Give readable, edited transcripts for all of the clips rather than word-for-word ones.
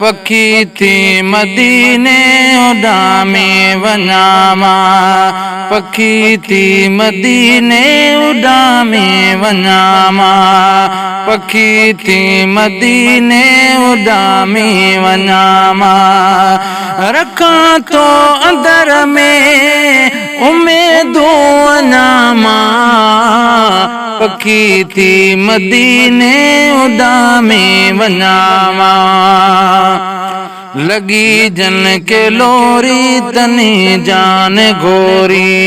پکي ٿي مديني اڏامي وڃان مان، پکي ٿي مديني اڏامي وڃان مان، پکي ٿي مديني اڏامي وڃان مان. رکان ٿو اندر ۾ اميدون اڃان مان، پکي ٿي مديني اڏامي وڃان مان. لڳي جن کي لوري تني جان گهوري،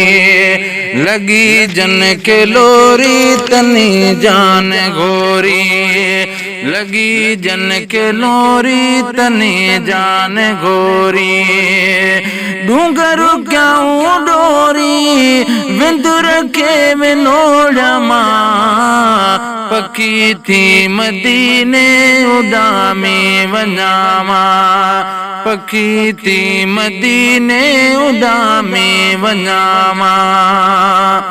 لڳي جن کي لوري تني جان گهوري، لڳي جن کي لوري تني جان گهوري. ڏونگر ڪيائون ڏوري، وندر کي ونوڙيا مان، پکي ٿي مديني اڏامي وڃان مان، پکي ٿي مديني اڏامي وڃان مان.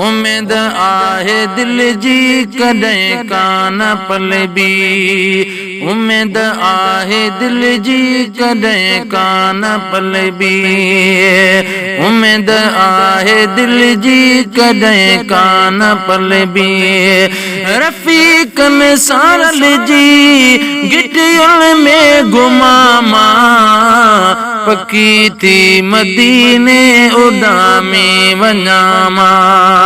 اميد آهي دل جي ڪڏهن ڪانه پلبي، اميد آهي دل جي ڪڏهن ڪانه پلبي، اميد آهي دل جي ڪڏهن ڪانه پلبي. رفيقن سان رلجي گهٽين ۾ گهمان مان، پکي ٿي مديني اڏامي وڃان مان،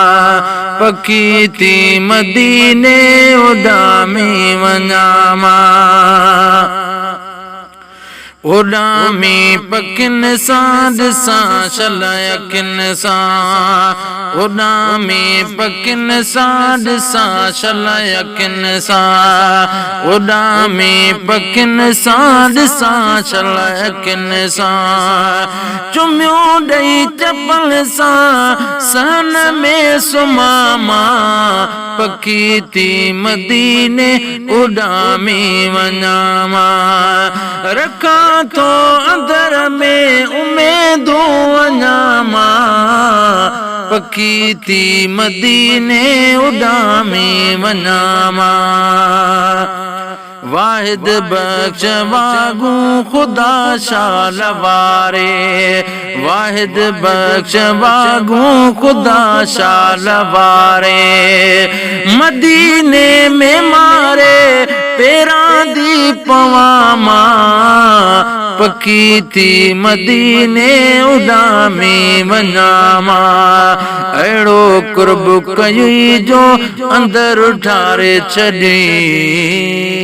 پکي ٿي مديني اڏامي وڃان مان. اڏامي پکين سان ڏسان شل اکين سان، اڏامي پکين سان ڏسان شل اکين سان، اڏامي پکين سان ڏسان شل اکين سان. چميون ڏئي چپل سان سهن ۾ سمهان مان، پکي ٿي مديني اڏامي وڃان مان. رکان ٿو اندر ۾ اميدون اڃان مان، پکي ٿي مديني اڏامي وڃان مان. واحد بخش واڳون خدا شال واري، واحد بخش واڳون خدا شال واري. مديني ۾ ماري پيران the پوان مان، پکي ٿي مديني اڏامي وڃان مان. اهڙو قرب ڪيئي جو اندر ٺاري ڇڏيئي.